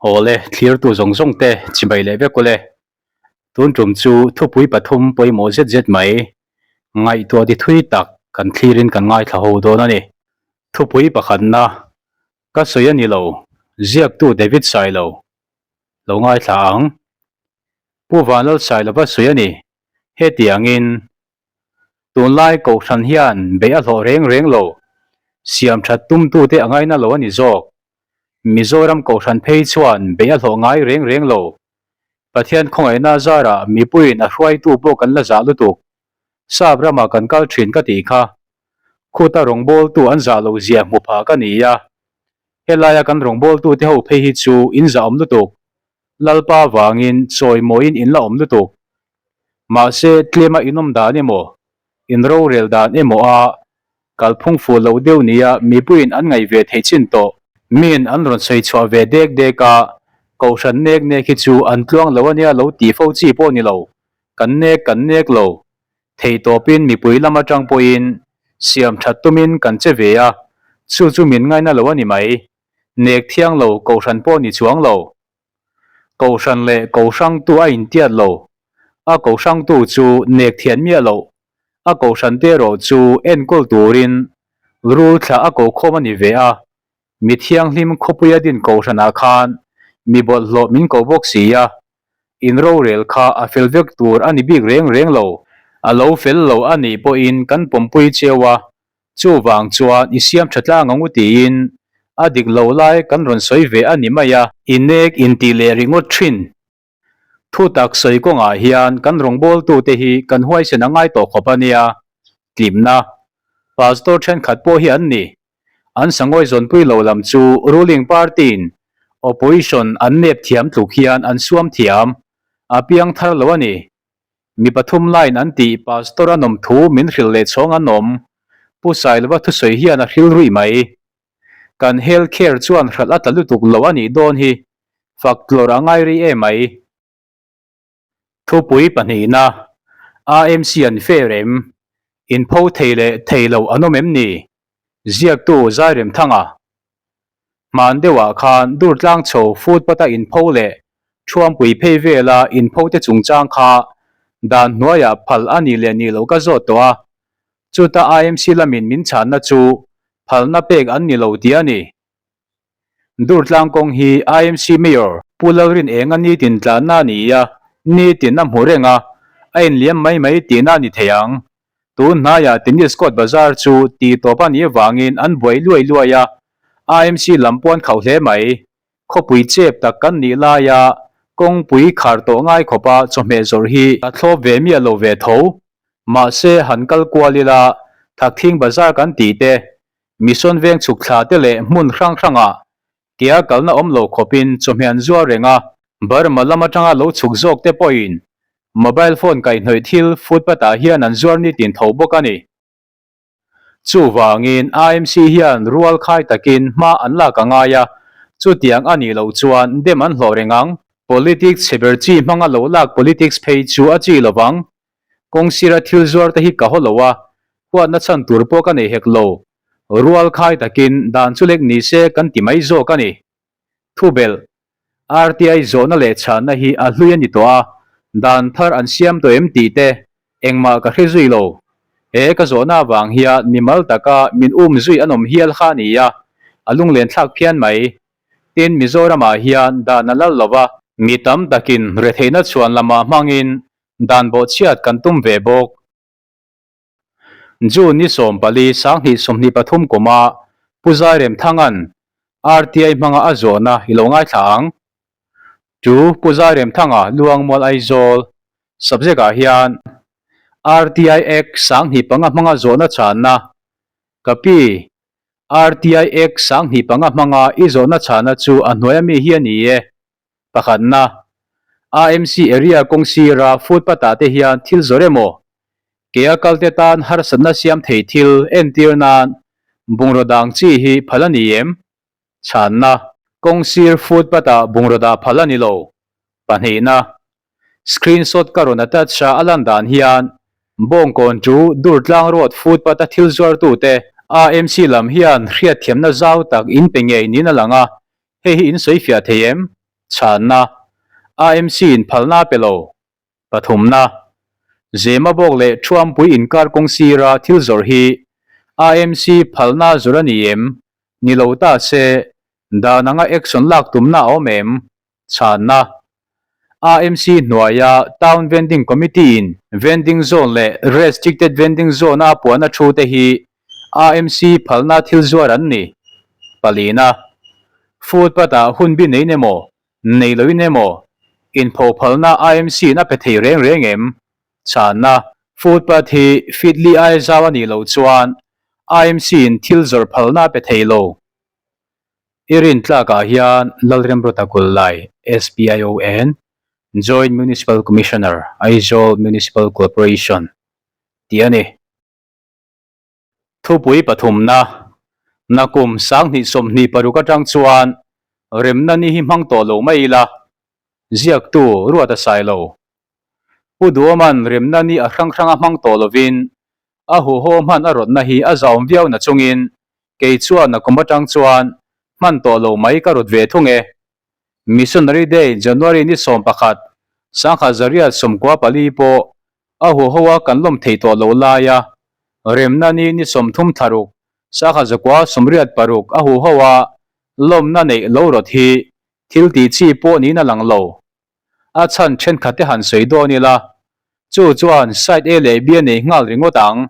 Awle, thlirtu zawng zawng te chibai leh vek ule. Tun tum chu thupui pathum pawimawh zet zet mai ngaihtuah ti thui tak kan thlirin kan ngaithla ho dawn a ni. Thupui pakhatna, Ka sawi a ni lo, ziaktu David Sailo lo ngaithla ang. Pu Vanlal Sailova sawi a ni, hetiangin Tunlai Kohhran hian beih a hlawh reng reng lo, siam that tumtute a ngaina lo a ni zawk. Mizoram Kohhran phei chuan beih a hlawh ngai reng reng lo. Pathian khawngaihna zarah mipuiin a hruaitu pawh kan la zah lutuk. Sap ramah kan kal thin ka tih kha. Khuta rawngbawltu an zah loh zia hmu phah ka ni a. Helaia kan rawngbawltute ho phei hi chu in zah awm lutuk. Lalpa vangin chawimawiin in la awm lutuk. Mahse tlema inawm dan emaw, in rorel dan emaw a kalphung fuh loh deuh nia mipuiin an ngaih ve theih chin tawh. Miin an rawn sawi chhuah ve dek dek a, kohhran nek nek hi chu an tluang lo ania lo tih fo chi pawh ni lo, kan nek kan nek lo. Theihtawpin mipui lam atang pawhin siam that tumin kan che ve a, chu chu min ngaina lo a ni mai. Nek thiang lo kohhran pawh ni chuang lo. Kohhran leh Kohrangtu a intiat lo. A Kohrangtu chu nek thian miah loh. A Kohhran te erawh chu enkawl turin rul thla a kokhawm a ni ve a. Mi thianghlim khawpuia din Kohhranah khan mi bawlhhlawh min ko bawk si a. In rorel kha a fel vek tur a ni bik reng reng lo. A lo fel lo a nih pawhin kan pawmpui cheu a, Chuvang chuan i siam tha tlang ang u tiin a dik lo lai kan rawn sawi ve a ni mai a. I nek intih leh ringawt thin. Thu tak sawi kawngah hian kan rawngbawltute hi kan huaisen a ngai tawh khawp a nia. Tlimna. Pastor thenkhat pawh hi an ni. An sangawi zawnpui lo lam chu ruling party-in opposition an nep thiam tluk hian an suam thiam. A piang thar lo a ni. Mi pathum laiin an tih Pastor a nawm thu min hrilh leh chhawng an awm. Pu Sailova thusawi hian a hril ruih mai. Kan health care chuan hralh a tla lutuk lo a nih dawn hi. Fak tlawrh a ngai rei em mai. Thupui pahnihna, AMC an fair em? Inpho thei leh thei lo an awm em ni? Ziaktu Zairemthanga. Hman deuhah khan Durtlang chho footpath-a inpho leh Thuampui phei vela inpho te chungchang kha dan hnuaiah phal a nih leh nih loh ka zawt tawh a, chuta IMC lamin min chhanna chu phalna pek an ni lo tih a ni. Durtlang kawng hi IMC Mayor Pu Lalrin Enga nitin tlanna a ni a, nitin a hmu reng a, a inliam mai mai tihna a ni thei ang. Tun hnaiah Tennis Court Bazar chu tih tawp a nih avangin an buai luai luai a, IMC lam pawh an khauh hle mai. Khawpui chep tak kan nih laia kawngpui khar tawh ngai khawpa chawhmeh zawrh hi a thlawp ve miah lo ve tho. Mahse, han kal kual ila Thakthing Bazar kan tih te, Mission Veng chhuk thla te leh hmun hrang hrangah Kea kalna awm lo khawpin chawhmeh an zuar reng a, Burma lam atanga lo chhuk zawk te pawhin mobile phone kaihhnawih thil footpath ah hian an zuar nitin tho bawk a ni. Chuvangin IMC hian rual khai takin hma an lak a ngai a, chutiang a nih loh chuan dem an hlawh reng ang. Politics chhe ber chi hmanga lo lak politics phei chu a chi lovang. Kawng sira thil zuar te hi ka haw lo a, huatna chhan tur pawh ka nei hek lo. Rual khai takin dan chu lek ni se kan ti mai zawk a ni. Thubelh, RTI zawhna leh chhanna hi a hlui a ni tawh a, dan thar an siam tawh em tih te engmah ka hre zui lo. He ka zawhna avang hian mimal taka min um zui an awm hial kha a ni a, a lunglen thlak phian mai. Tin, Mizoramah hian dan a lal lo va. Mi tam takin retheihna chhuan lamah hmangin dan bawhchhiat kan tum ve bawk. June ni 14 2023 kuma Pu Zairemthanga'n RTI hmanga a zawhna i lo ngaithla ang. Chu Pu Zairemthanga Luangmual Aizawl subject ah hian RTI Act 2005 hmanga zawhna chhanna ka pi RTI Act 2005 hmanga i zawhna chhanna chu a hnuai ami hi a ni e. Pakhatna, AMC area kawng sira footpath ah te hian thil zawrh emaw, kea kal te tan harsatna siam thei thil entir nan bungraw dang chi hi phal a ni em? Chhanna, Kawng sir footpath ah bungraw dah phal a ni lo. Pahnihna, Screenshot ka rawn attach a a lan dan hian Bawngkawn chu Durtlang Road footpath a thil zuartute AMC lam hian hriatthiamna zau tak in pe ngei niin a lang a, hei hi in sawi fiah thei em? Chhanna, AMC in phalna a pe lo. Pathumna, Zemabawk leh Thuampui inkar kawng sira thil zawrh hi AMC phalna zawrh a ni em? Ni lo ta se, dan anga action lak tumna a awm em? Chhanna, AMC hnuaia Town Vending Committee in vending zone leh Restricted Vending Zone a puahna thu te hi AMC phalna thil zuar an ni. Palina, Footpath ah hun bi neiin emaw, nei loin emaw, inpho phalna AMC in a pe thei reng reng em? Chhanna, Footpath hi feet li aia zau a nih loh chuan AMC in thil zawrh phalna a pe thei lo. I rin tlakah hian Lalremruata Kullai, SPION, Joint Municipal Commissioner, Aizawl Municipal Corporation tih a ni. Thupui pathumna, Nakum 2026 atang chuan remna ni hi hmang tawh lo mai ila, ziaktu Ruata Sailo. Pu Duaman remna ni a hrang hranga hmang tawh lovin a huho hman a rawtna hi a zaum viau na chungin kei chuan nakum atang chuan hman tawh lo mai ka rawt ve thung e. Missionary Day January ni 11, 1994 pawh a huho a kan lawm thei tawh lo laia remna ni ni 30 thla ruk, 1986 a huho a lawmna neih lo rawt hi thil tih chi pawh niin a lang lo. A chhan thenkhat te han sawi dawn ila, chu chuan side A leh B a nei nghal ringawt ang.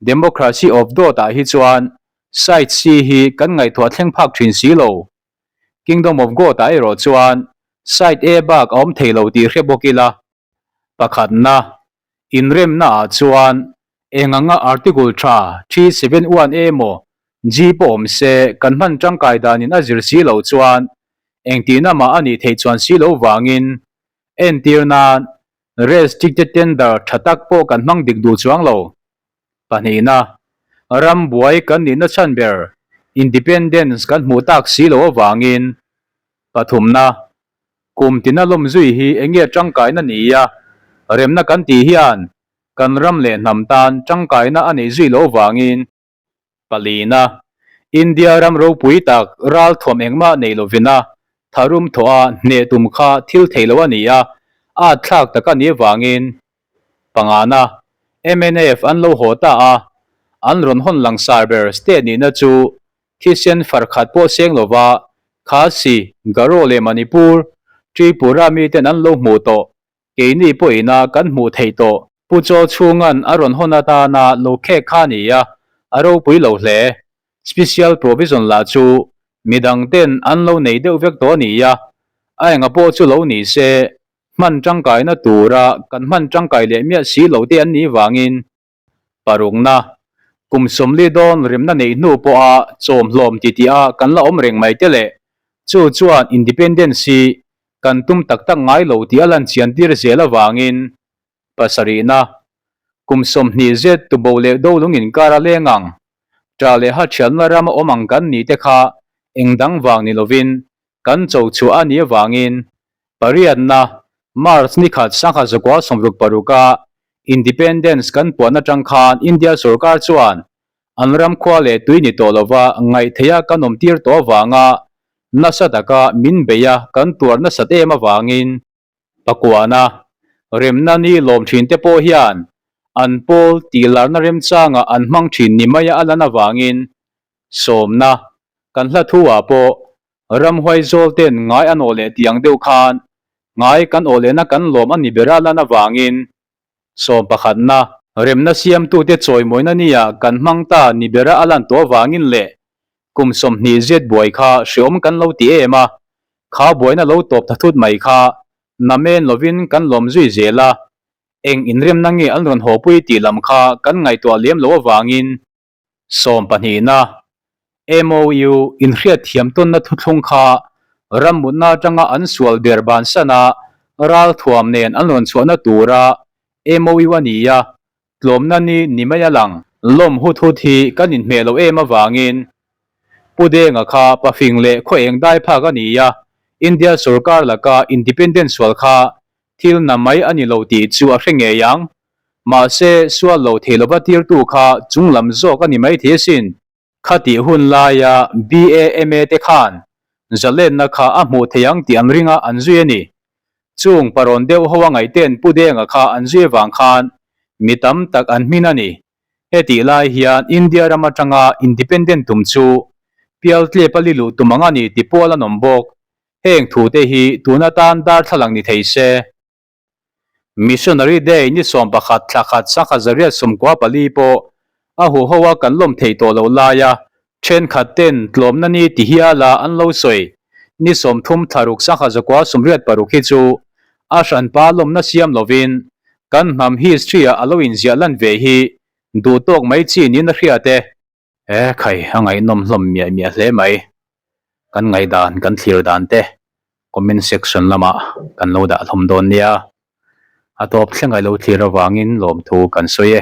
Democracy of dawt ah hi chuan side C hi kan ngaihtuah thleng phak thin si lo. Kingdom of God ah erawh chuan side A bak a awm thei lo tih hre bawk ila. Pakhatna, inremna ah chuan eng anga article tha 371 A emaw G pawh awm se kan hman tangkai danin a zir si loh chuan engtihna mah a nih theih chuan si loh vangin entir nan restricted tender tha tak pawh kan hmang dik duh chuang lo. Pahnihna, ram buai kan nihna chhan ber independence kan hmuh tak si loh avangin. Pathumna, Kum tina lawm zui hi eng nge tangkaina ni a, remna kan tih hian kan ram leh hnam tan tangkaina a neih zui loh vangin. Palina, India ram ropui tak ral thuam engmah nei lovina tharum thawh a hneh tum kha thil theih loh a ni a, at thlak tak a nih vangin. Pangana, mnf an lo haw ta a, an rawn hawn langsar ber state nihna chu Thisen far khat pawh seng lova Khasi, Garo leh Manipur, Tripura miten an lo hmuh tawh, keini pawhina kan hmuh theih tawh. Pu Chaw chhunga'n a rawn hawn atana lo khek kha a ni a, a ropui lo hle. Special provision lah chu midang ten an lo nei deuh vek tawh a ni a, a enga pawh chu lo ni se, hman tangkaina tura kan hman tangkai leh miah si lo te an nih vangin. Parukna, kum 40 dawn remna neih hnu pawha chawm hlawm titih a kan la awm reng mai te leh chu chuan independence hi kan tum tak tak ngai lo tih a lan chian tir zel avangin pasarihna, kum 20 zet tubo leh dolung inkar a leng ang, ṭah leh ha ṭhialna rama awm ang kan nih te kha eng dang vang ni lovin kan cho chhuah a nih avangin Pariatna, March ni khat 1966 a Independence kan puan atang khan India sorkar chuan an ram khua leh tui ni tawh lova ngaihtheiha kan awm tir tawh avanga nasa taka min bei a kan tuar nasat em avangin Pakuana, remna ni lawm thin te pawh hian an pawl tihlarna remchanga an hmang thin ni maia a lan avangin sawmna kan hla thu ah pawh Ramhuai zawl ten ngai an awh leh tih ang deuh khan ngai kan awh lehna kan lawm a ni ber a lan avangin sawm pakhatna, remna siamtute chawimawina nia kan hmang ta ni bera a lan tawh avangin leh kum 20 zet buai kha hreawm kan lo ti em a, kha buaina lo tawp ta thut mai kha namen lovin kan lawm zui zel a, eng inremna nge an rawn hawpui tih lam kha kan ngaihtuah lem loh avangin. Sawm pahnihna, MOU, inhriatthiam tawnna thuthlung kha rammutna atanga an sual ber bansan a, ralthuam nen an rawn chhuahna tura MOU a ni a, tlawmna ni ni mai a lang. Lawm hut hut hi kan inhmeh loh em avangin Pu Denga kha pafing leh khaw eng dai phak a ni a, India sorkar laka independent sual kha Thil na mai a ni lo tih chu a hre ngei ang. Mahse, sual lo thei lova tirtu kha chung lam zawk a ni mai thei asin. Khatih hun laia BAMA te khan Zalenna kha a hmuh thei ang tih an ring a, an zui a ni. Chung parawn deuh ho a ngaihten Pu Denga kha an zui avang khan mi tam tak an hmin a ni. Hetih lai hian India ram atanga independent tum chu Pialtlep a li luh tum ang a ni ti pual an awm bawk. Heng thute hi tun atan darthlalang ni thei se. Missionary Day ni 11 thla khat sangha zariat 14 pawh a huho a kan lawm theih tawh loh laia thenkhat ten tlawmna ni ti hiala an lo sawi ni 30 thla ruk sangha zakua 86 hi chu a hranpa lawmna siam lovin kan hnam history ah a lo inziah lan ve hi duh tawk mai chi niin a hriat e. E khai, a ngaihnawm hlawm miah miah hle mai. Kan ngaihdan, kan thlir dan te comment section lamah kan lo dah hlawm dawn nia. A tawp thleng a lo thlir avangin lawmthu kan sawi e.